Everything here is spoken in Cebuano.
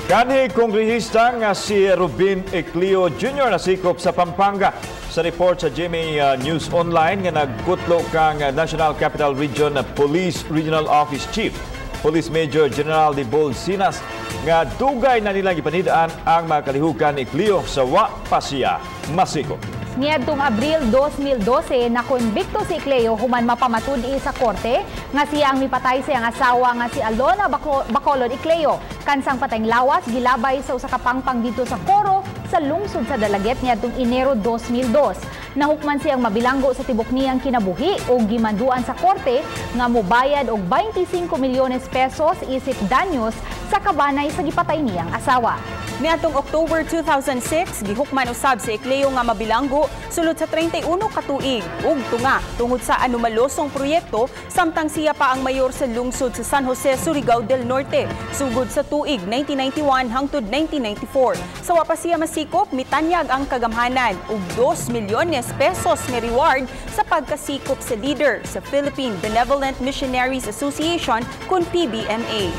Kanhi kongresista nga si Rubin Ecleo Jr. nasikop sa Pampanga. Sa report sa GMA News Online nga nagkutlo kang National Capital Region Police Regional Office Chief Police Major General Debold Sinas nga dugay na nilang gipanid-an ang mga kalihukan ni Ecleo sa wa pa siya masikop. Niadtong Abril 2012, nakonbikto si Ecleo human mapamatud-i sa korte nga siya ang mipatay sa iyang asawa nga si Alona Bacolod Ecleo. Kansang patayng lawas gilabay sa usa ka pangpang didto sa Coro sa lungsod sa Dalaguete niadtong Enero 2002. Nahukman siyang mabilanggo sa tibok niyang kinabuhi o gimanduan sa korte nga mobayad og 25 milyones pesos isip danyos sa kabanay sa gipatay niyang asawa. Niadtong October 2006, gihukman usab si Ecleo nga mabilanggo sulod sa 31 ka tuig ug tunga tungod sa anomalosong proyekto samtang siya pa ang mayor sa lungsod sa San Jose, Surigao del Norte sugod sa tuig 1991 hangtod 1994. Sa wa pa siya masikop, mitanyag ang kagamhanan og 2 milyones pesos nga reward sa pagkasikop sa leader sa Philippine Benevolent Missionaries Association kun PBMA.